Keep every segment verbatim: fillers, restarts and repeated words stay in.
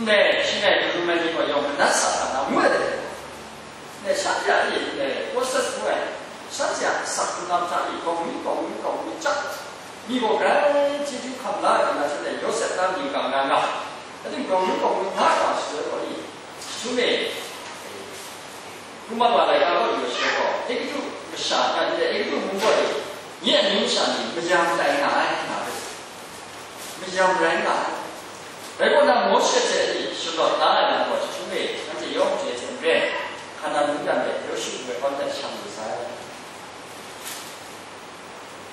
Ne, shi ne, karum ai ni gaw yawng manat sa hkra na ngu ai dai. Ne, shanhte a e, ne, process ngu ai, shanhte a asak hkungga hta e, gawngngu, gawngngu, gawngngu chyap, mi gaw grai chyeju hkam la ai, nna shanhte Yawsep na mying ga nga nga, ating gawngngu, gawngngu hta hkra shaloi gaw e, jahtum e, Hpung mat wa laika gaw yu ai shaloi gaw, Egutu masha, a, ndai Egutu mung gaw e, nye a amyu masha ni mayam tai nga ai, nga ai. Mayam rai nga ai. Dai gaw na, Mawshe hte e sharawt la ai lam gaw, jahtum e, anhte yawng chye hte maren, Hkanan mungdan de Yawshu mung e kawn dat shang lu sai.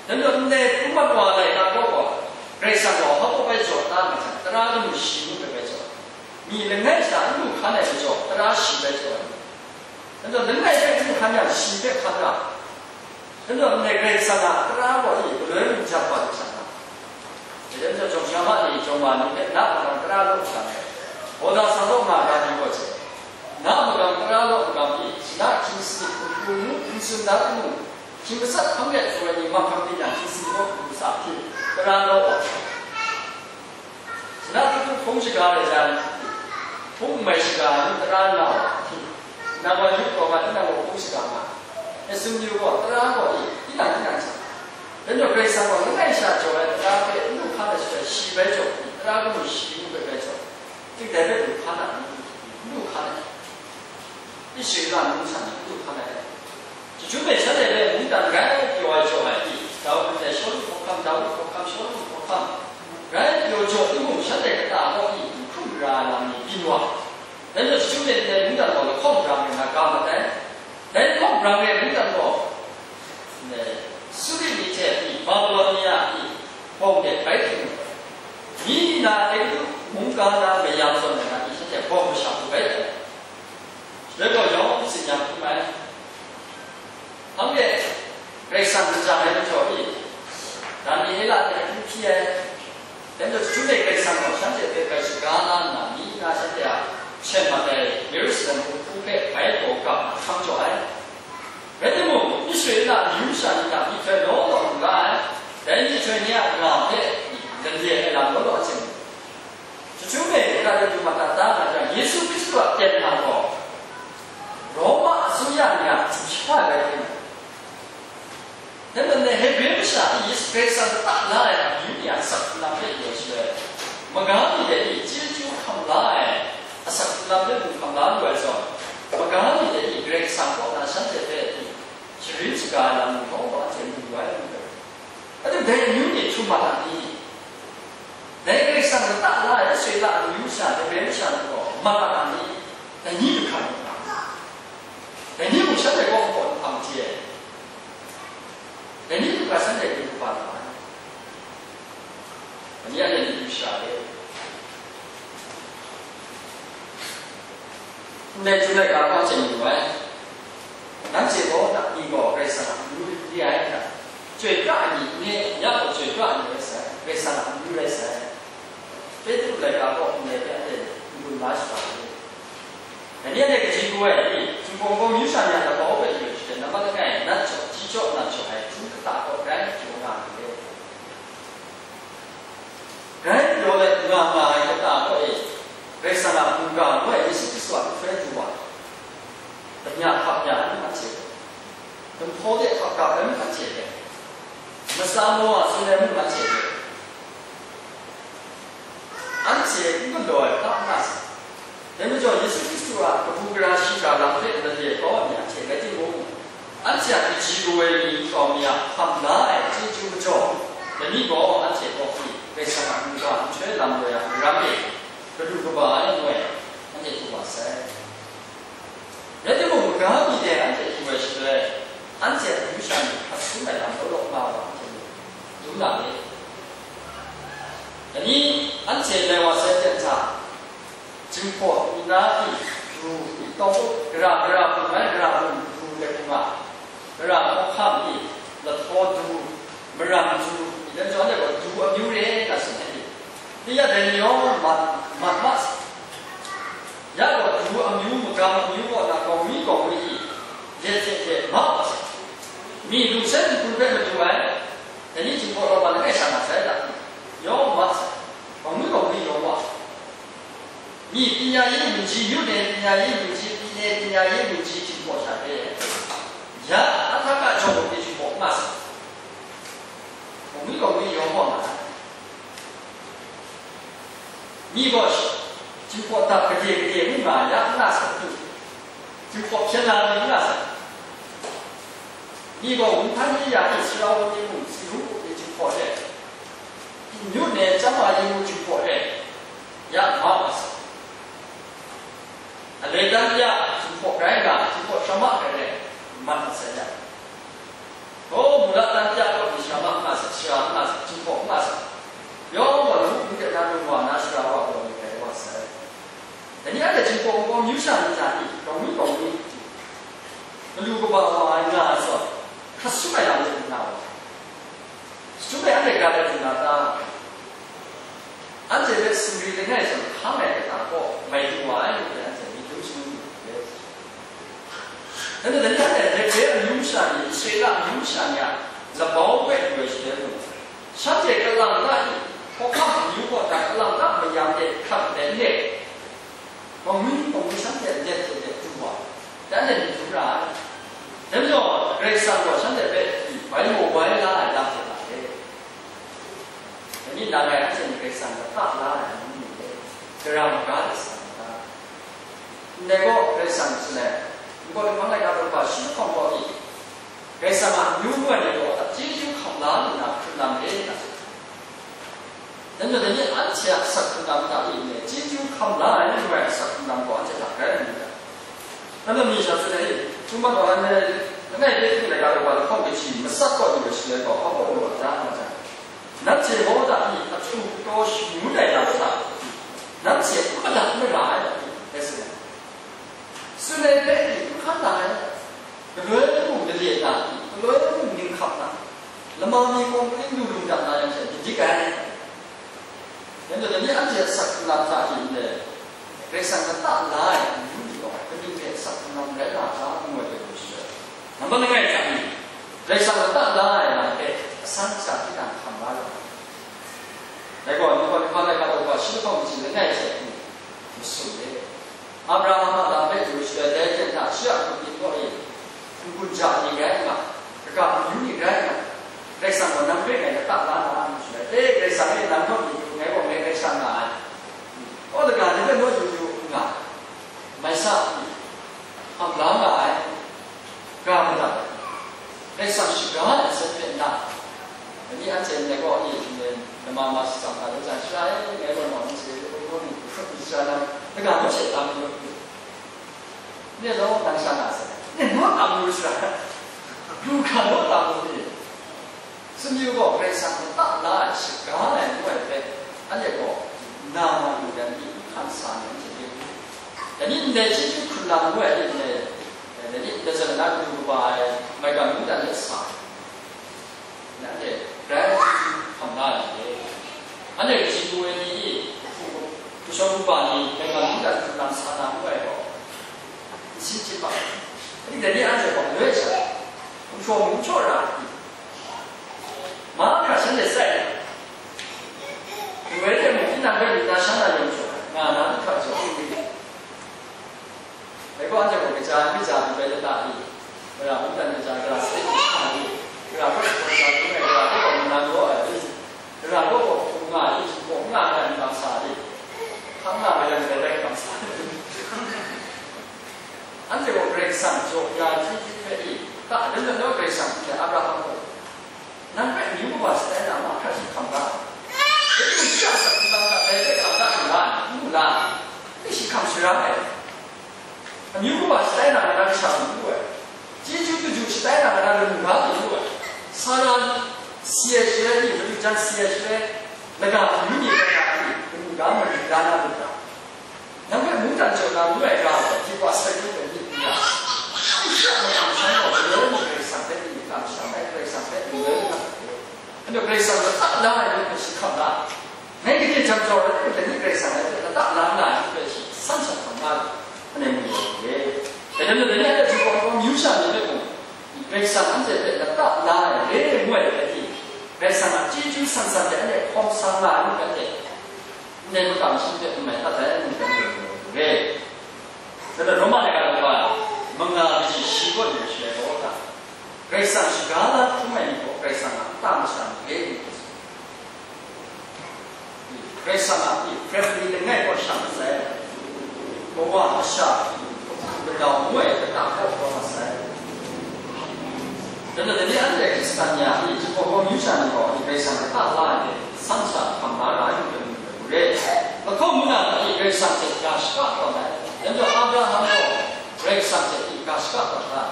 Dai majaw, ndai hpung mat wa laika gaw, Karai Kasang gaw hpa bai jaw da nga jang, tara lamu shi ngu bai bai jaw, mi langai sha n lu hkan ai majaw, tara shi bai jaw ai. Dai majaw, langai hpe n lu hkan yang, shi hpe hkan ra. Dai majaw, ndai Karai Kasang a tara gaw e galoi mung jap wa lu sha nga. Dai majaw, jawng sha ma ni, jawng ma ni hpe na magam tara law magam ai, hkawda sa law nga ga ni gaw hte, na magam tara law magam e, shana hkying sani hku hku mu, n tsun da hku mu, hkying matsat hkam let tsun ai ni mahkra ting yang, hkying sani gaw hku sa hpyi, tara law wa. Shana tutu hpung shaga rai jang, hpung mai shaga, n tara na wa hpyi, nang wa yu taw nga, tinang gaw hpung shaga nga, e tsun yu gaw, tara gaw e, tinang tinang hta. Dai majaw, Karai Kasang gaw langai sha jaw ai tara hpe n lu hkan ai shaloi, shi bai jaw hpyi, tara lamu shi ngu bai bai jaw, ting dai hpe lu hkan ai ni, n lu hkan ai. Israela mung sha ni n lu hkan ai. Jahtum e shanhte hpe mungdan grai pyaw ai jaw ai i, Dawu ndai Shawlu hkawhkam, Dawu hkawhkam, Shawlu hkawhkam, grai pyaw jaw timung, shanhte kata kaw i n hkrum ra ai lam ni byin wa. Dai majaw, jahtum e ndai mungdan gaw lahkawng brang rai nga ga mat ai. Dai lahkawng brang rai ai mungdan gaw, Suri ni hte pyi, Babilon ni a pyi, bawng de bai hkring ai. Myi na Egutu mungga na mayam zawn ai na pyi, shanhte bawng masha hku bai ai. Shaloi gaw yawng tsin yang hkrum ai. Anhte Karai Kasang lajang ai majaw e, Daniela hte akyu hpyi ai. Dai majaw, jahtum e Karai Kasang gaw shanhte hpe bai shaga la nna, myi na shanhte a hpyen mat ai Yerusalem hku hpe bai gaw gap na hkam jaw ai. Rai timung, Israela amyu masha ni hta myihtoi law law lu la ai, dai myihtoi ni a nga hpe lale ai lam law law a chye mu. Jahtum e, Egutu mata da nga jang, Yesu Hkristu a ten hta gaw, Roma asuya ni a htum sha ai rai timung, dai majaw, Hebre masha ni Yesu Karai Kasang lata la ai amyu ni a asak hkrung lam hpe yu ai shaloi, maga ni de ni chyeju hkam la ai asak hkrung lam hpe mung hkam la lu ai zawn, maga ni de ni Karai Kasang kaw na shanhte hpe sharin shaga ai lam mung hkawm gaw anhte mu lu ai lam rai. Ating dai amyu ni htum mat a ni? Dai Karai Kasang lata la ai Israela amyu masha, Hebre masha ni gaw mat a ni? Dai ni lu hkra mat a? Dai ni mung shanhte kaw hpaw hpang hte, dai ni lu hkra shanhte du kaba lu ai. Dai ni a dai ni lu sha e. Ndai jun laika hpa chye yu ai. Nanhte gaw, ni gaw Karai Kasang a amyu re ai hta, chyoi pra ai ni n re, ya gaw chyoi pra ai ni rai sai, Karai Kasang a amyu rai sai. Petru laika gaw ndai hpe anhte n-gun la shaga ai. Dai ni anhte kaji pru ai ni, Jinghpaw Wunpawng myu sha ni a labau hpe yu ai shaloi, nambat langai nat jaw, ji jaw nat jaw ai hpung kata kaw grai jaw nga ai. Grai pyaw let nga nga ai kata kaw e, Karai Kasang a mungga ngu ai Yesu Hkristu a nhtoi du wa, damya hkap ya ai mung anhte hpe, gumhpraw de hkap gap ai mung anhte hpe, matsa maw a tsun ai mung anhte hpe, anhte n galaw ai hkra n nga sai. Dai majaw, Yesu Hkristu a kabu gara shiga lam hpe lale kau ai ni anhte rai timung, anhte a kaji kawa ai ni nkau mi a hkam la ai chyeju majaw, dai ni gaw anhte kaw hpyi, Karai Kasang a mungga nhtoi lam loi a maram e galu kaba ai ngu ai, anhte du wa sai. Rai timung, maga mi de anhte yu ai shaloi, anhte a amyu sha ni hkrat hkrum ai lam law law nga wa anhte mu, dum na le. Dai ni, anhte lai wa sai ten hta, Jinghpaw, nna pyi, du, i tawng u, gara, gara hpung ai, gara hpung du ai hpung a, gara hkawhkam i, lahtaw du, maram du, i dan zawn ai gaw du amyu re, nga tsun ai ni, ni ya dai ni yawng mat, mat ma sa. Ya gaw du amyu, magam amyu kaw na gawngnyi gawngnyi i, jet hte hte ma wa sa. Mi lungsai nhpun hpe madu ai, dai ni Jinghpaw Roma langai sha nga sai da, yawng mat sa. Gawngnyi gawngnyi yawng wa. Mi ပညာရေးဝန်ကြီး၊ မြို့နယ်ပညာရေးဝန်ကြီး၊ ပြည်နယ်ပညာရေးဝန်ကြီး Jinghpaw sha hte, ya, Ahtaka Jawng Kaw hte Jinghpaw n nga sai. Gaw mi gaw mi yawng gaw nga ai. Mi gaw Jinghpaw dap gade gade ngu nga ya, n nga sai. Jinghpaw hpyen la ai n nga sai. Mi gaw wunhpan ye ya e, sara wun ni mung, tsi hkru hte Jinghpaw hte, မြို့နယ်ကျန်းမာရေးမှူး Jinghpaw hte, ya, ma wa sai. Aloi dan ya, Jinghpaw grai nga, Jinghpaw sara ma grai rai, man wa sai ya. Gaw, mula dan ya gaw, ni sara ma nga sai, sara nga sai, Jinghpaw nga sai. Yawng gaw, lamu hte na lung wa na, sara wa gaw, ni grai wa sai. Dai ni anhte Jinghpaw gaw, myu sha ni hta e, gaw mi gaw mi, galu kaba wa ai nga ai zawn, hkra sum ai lam de n nga wa. Sum ai anhte gara ai du na ta? Anhte hpe sumri langai zawn hkang ai kata gaw mai du wa ai, ngu ai anhte myit dum shangun lu ai. Dai ni, dai ni anhte Levi amyu masha ni, Israela amyu masha ni a labau hpe du ai shaloi mung, shanhte kalang na i, hkawhkam amyu kaw hta kalang na mayam de hkrat ndai n re. Gaw mi gaw mi shanhte aten hte de du wa, dan de myit dum ra ai. Dai majaw, Karai Kasang gaw shanhte hpe bai maw bai la ai lam hte hta e. Dai ni, nang ngai anhte ni Karai Kasang lata la ai ni ni e, gara maga de sa ai ta? Ndai gaw, Karai Kasang hte n-, n-, Ningkaw Ninghpang laika daw shi lahkawng gaw i, Karai Kasang a amyu ngu ai ni gaw, a chyeju hkam la lu na hkrun lam re, nga sai. Dai majaw, dai ni anhte a asak hkrung lam hta e n-, chyeju hkam la ai n-, rai asak hkrung lam gaw anhte hta grai lu ai. Nang mi sha tsun ai, chyum mat wa ai, langai Petru laika daw lahkawng kaji matsat kaw lu ai shaloi gaw, hpa kaw lu ai ta, nga jang, nanhte Mawta ni a htu kataw shangun ai lam hta, nanhte n madat n mara ai, ngai tsun ai. Tsun ai hpe n hkan na ai, galoi mung lale na, galoi mung ninghkap na, lama mi kawng kaning lu lung dat na yang hte, di dik ai. Yang gaw, dai ni anhte a asak hkrung lam hta e n-, Karai Kasang lata la ai amyu ni gaw, kaning hte asak hkrung lam rai nga ta, ngu ai hpe gaw shi ai. Nambat langai hta e, Karai Kasang lata la ai lam hpe asan hkra tinang hkam la ai. Dai gaw, Ningkaw Ninghpang laika daw shi lahkawng kaji langai hte masum e. Abraham a lam hpe du shaloi, dai hte hta shi a hpung yin kaw e, n-gun ja ni rai nga, kaga amyu ni rai nga, Karai Kasang gaw nang hpe ngai lata la na n shaloi, e, Karai Kasang e, nang naw yu yu, ngai gaw ngai Karai Kasang nga ai. Kaw laga ni hpe naw yu yu n nga, mai sa, hkam la nga ai. Ga madat ai, Karai Kasang shaga ai asak hpe nna, dai ni anhte ndai gaw, e, lama ma shatsam na rai jang, sha e, ngai gaw nawng n chye, ngai gaw nawng n chye, sha na, daga naw hte tam yu, ngai law nang sha na sai, ngai naw tam yu sha, lu hkra naw tam yu ni. Sumyu gaw Karai Kasang lata la ai shaga ai ngu ai hpe, anhte gaw na ma lu dan mi n hkan sa ai, anhte hpe. Dai ni ndai chyeju hkrun lam ngu ai ni ndai, dai ni ndai zawn na galu kaba ai maigan mungdan de sa, anhte grai chyeju hkam la ai ni e. Anhte kaji pu ai ni, kashawng kaba ni maigan mungdan hkrun lam sa na ngu ai gaw, nsin chyip ai. Dai ni anhte gaw loi sha, gumhpraw mung htaw ra ai. Mahkra shanhte sai ai. Ngu ai hte mung, tinang hpe myit na sha na yawng jaw ai, nga na, nhka jaw ai. Dai gaw anhte gaw kaja mi ja mi bai lata i? Gara mungdan kaja, gara state ni hkra i? Gara gaw gaw ja hkrum ai, gara gaw gaw mung na law ai i? Gara gaw gaw hkrum nga i? Hkrum nga nga ai myit sa i? Hkang nga ga yang dai rai hkam sa i? Anhte gaw Karai Kasang jaw ya chyeju hpe i, ta, dan dan gaw Karai Kasang hpe Abraham gaw, nang hpe amyu kaba shatai na mahkra shi hkam ga, dai mung shi a asak hkrung lam hta dai hpe hkam ga n ga, n mu la, dai shi hkam shara ai. Amyu kaba shatai na, nang sha n lu ai. Chyeju daju shatai na, nang lamu ga n lu ai. Sara si ai shaloi ni, madu jan si ai shaloi, laga amyu ni hpe na, lamu ga mari da na lu ga. Nang hpe mungdan jaw na ngu ai ga gaw, hkyi wa sai hkrum ai myit n ya. Shi a makam shan gaw, galoi mung Karai Kasang hpe n-, kamsham ai, Karai Kasang hpe n-, ngai n-, anhte Karai Kasang lata la ai myit hpe shi hkam la. Ngai gade jang jau ai hpe, dai ni Karai Kasang ngai hpe lata la nga ai hpe shi san sha hkam la, anhte mu ai. Dai hte maren, dai ni a hte Jinghpaw Wunpawng myu sha ni hpe mung, Karai Kasang anhte hpe lata la ai re ngu ai hpe, Karai Kasang a chyeju san san hte anhte hkawm sa nga ai myit hpe, ndai makam shi hpe n mai htat ai, ngu ai hpe, Dai Roma laika laika manga kaji shi kaw ni shaloi gaw, Karai Kasang shaga la hkrum ai ni gaw Karai Kasang a nta masha ni re ai ni hte tsun. Karai Kasang a family langai kaw shang masai, kawa masha, gadau ngu ai kata kaw kau masai. Dai majaw, dai ni anhte Hkristan ni a, Jinghpaw Wunpawng myu sha ni gaw, Karai Kasang kata la ai hte san sha hkam la ra ai hte mu ai hku re. Lahkawng mung na hta e Karai Kasang hte ga shaka tawn ai. Dai majaw Abraham gaw Karai Kasang hte ga shaka tawn ai.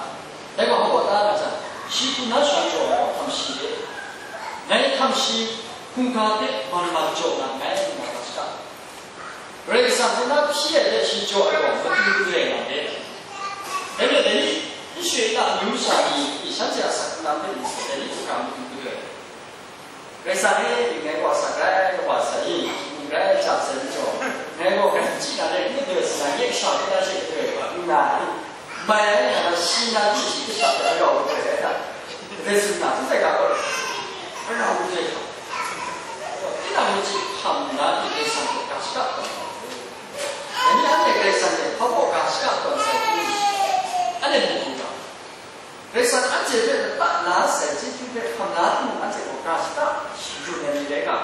Dai gaw hpa ta nga jang, shi hku na shang jaw ai gaw htam shi re. Ngai htam shi hkungga hpe man man jaw na nngai, ngu na ga shaka. Karai Kasang hpe na hpyi ai hte shi jaw ai gaw matu gadoi nga re. Dai majaw dai ni, Israela amyu masha ni, shanhte a asak hkrung lam hpe ning hte dai ni hkra matu gadoi. Karai Kasang e, ngai gaw asak rai, wa sa i, ngai ja sai majaw, ngai gaw hkrai n chyi na re, n gadoi sa na, nye kasha hpe na she gadoi wa, nna, mai ai na, shi na, shi kasha hpe arau gadoi ai hta, gadoi tsun na, hpung dai ga gaw, arau gadoi hta, tinang ni chyi hkam nna, Karai Kasang hpe ga shaka tawn ai. Dai ni anhte Karai Kasang hte hpa baw ga shaka tawn sai hku, anhte mu hkrum ga. Karai Kasang anhte hpe lata la sai chyeju hpe hkam la hkrum anhte gaw ga shaka shagun ai ni rai nga,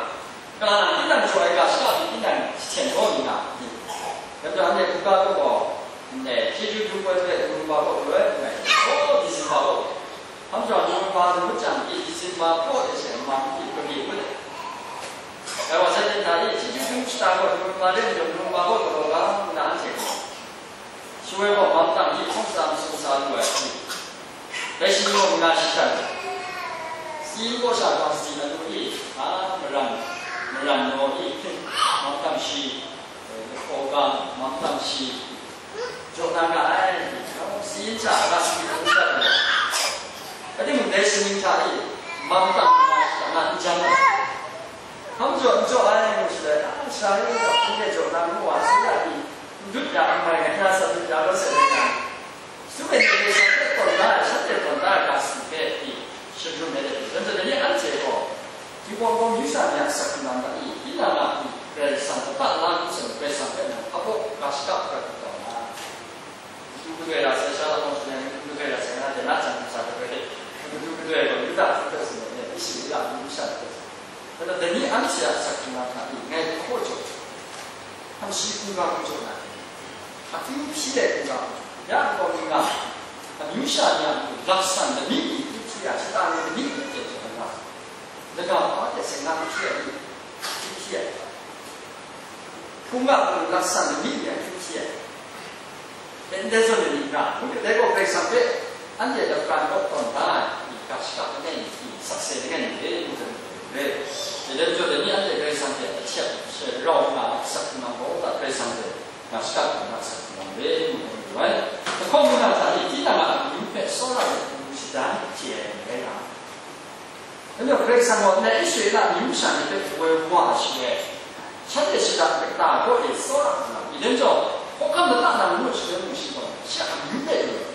kalang nang tinang jaw ai ga shaka hpe tinang jahten kau lu nga, dai majaw anhte hkungga kaw gaw, ndai chyeju dum ai hpe November kaw galoi n rai, oh, December kaw, hkam jaw November dum jang, December kaw de she man hte kare ngut ai. Dai wa sai, nta e chyeju dum shata gaw November de majaw November kaw galaw ga ngu na anhte gaw, Shaloi gaw, Mamtang hte hpawng shata masum sa lu ai hku, dai shi ni gaw manga shi hkrat ai. Sayin kaw sha Gangsi na lu e, a, maran, maran naw e, Mamtang shi, e, lahkaw ga, Mamtang shi, jaw na ga ai, sayin hta Gangsi na lu dat ai. Rai timung, dai shi ni hta e, Mamtang manga shi hta na n jang ai. Hkam jaw n jaw ai ngu shaloi, a, sara ni gaw hpung de jaw na ngu wa, asuya pyi, n dut ya, n mai, ngai hkra sa dut ya law sai nna, su ai ni hpe shanhte tawn da ai, shanhte tawn da ai ga si hpe pyi, shangun ai de, dai majaw dai ni anhte gaw, Jinghpaw Wunpawng myu sha ni a asak hkrung lam hta e, tinang a myi, Karai Kasang lata la hkrum sai, Karai Kasang hpe nang hpa baw ga shaka hkrat tawn na, matu gadoi ra sai, sha lahkawng hte matu gadoi ra sai, na de na jang, ntsa gadoi hte matu gadoi ai gaw, Yuda hte tsun ai, Israela myu sha ni hte tsun. Dai majaw dai ni anhte a asak hkrung lam hta e ngai hpaw jaw, hkam shi hkungga hku jaw na, akyu hpyi ai hkungga, ya nkau mi nga, amyu sha ni a matu laksan lamik ni akyu hpyi ai, shata ni lamik ni akyu hpyi ai, lagaw hpa hte seng na akyu hpyi ai, akyu hpyi ai, hkungga matu laksan lamik ni akyu hpyi ai. Ndai zawn e ni hkra, ngu dai gaw Karai Kasang hpe anhte lapran kaw tawn da ai, ga shaka langai mi hte, sakse langai mi hte, ngu dai re. Dai majaw dai ni anhte Karai Kasang hte ahtyep sharau nga ai asak hkrung lam gaw, Karai Kasang hte ga shaka tawn na asak hkrung lam re, ngu dai re. Lahkawng mung na hta e tinang a amyu hpe tsawra ai hku shadan chye ai ni rai nga ai. Dai majaw Karai Kasang gaw ndai Israela amyu masha ni hpe woi wa ai shaloi, shanhte shada kata kaw e tsawra nga ai. Dai majaw, hkawhkam lata na ngut shaloi mung shi gaw, shi a amyu hpe lu ai.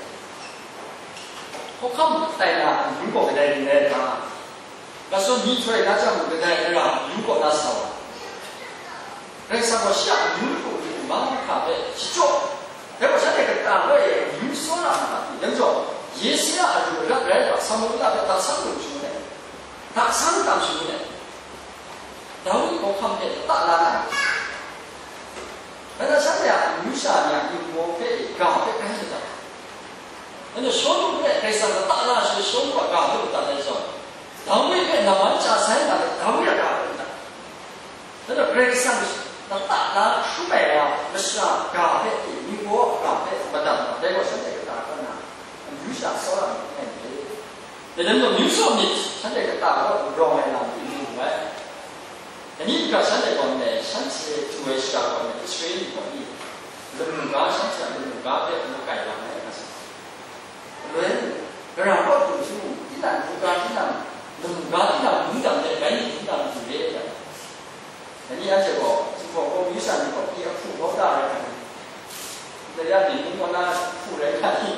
Hkawhkam tai na amyu gaw kadai ring rai hkra, ga shawng myihtoi na jang mung kadai rai ra, amyu kaw na sa wa. Karai Kasang gaw shi a amyu hku mahkra hpe shachyaw, dai gaw shanhte kata kaw e amyu tsawra nga ai. Dai majaw, Yesaya a lu alat rai wa, Samuela hpe hta sang lu shangun ai, hta sang tam shangun ai, Dawi hkawhkam hpe lata la na ai. Rai na, shanhte a amyu sha ni a ningbaw hpe ga hpe grai madat. Anhte Shawlu hpe Karai Kasang lata la ai shaloi, Shawlu a ga hpe madat ai zawn, Dawi hpe namman chya sai nna, Dawi a ga hpe madat. Dai majaw Karai Kasang lata la hkrum ai wa masha ga hpe, ningbaw a ga hpe madat na, dai gaw shanhte kata kaw na amyu sha tsawra ai ni rai n re. Dai lam gaw, myu tsaw myit shanhte kata kaw rawng ai lam hte mu wu ai. Dai ni hkra shanhte gaw ndai shanhte du ai shara gaw ndai Israela ni gaw ni, lamu ga, shanhte a lamu ga hpe makai yang ai nga sa. Galoi, gara kaw du hpyi mu, tinang hkungga, tinang lamu ga, tinang mungdan hte bai ni hkungga du re ai. Dai ni anhte gaw, Jinghpaw Wunpawng myu sha ni gaw, pyi ahpu kau da ai hkra ni? Ndai ya, myit mung kaw na ahpu rai hkra ni?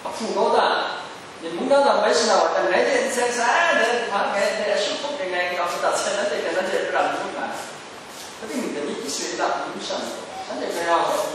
Ahpu kau da, myit mung na lam bai shana wa, dang ngai de n seng sai, dai hpa ngai, dai ashu hkuk de ngai n kam madat sai, nanhte hkra nanhte pra n mu nga ai. Kaning dai ni Israela amyu sha ni gaw, Anhte kaya gaw,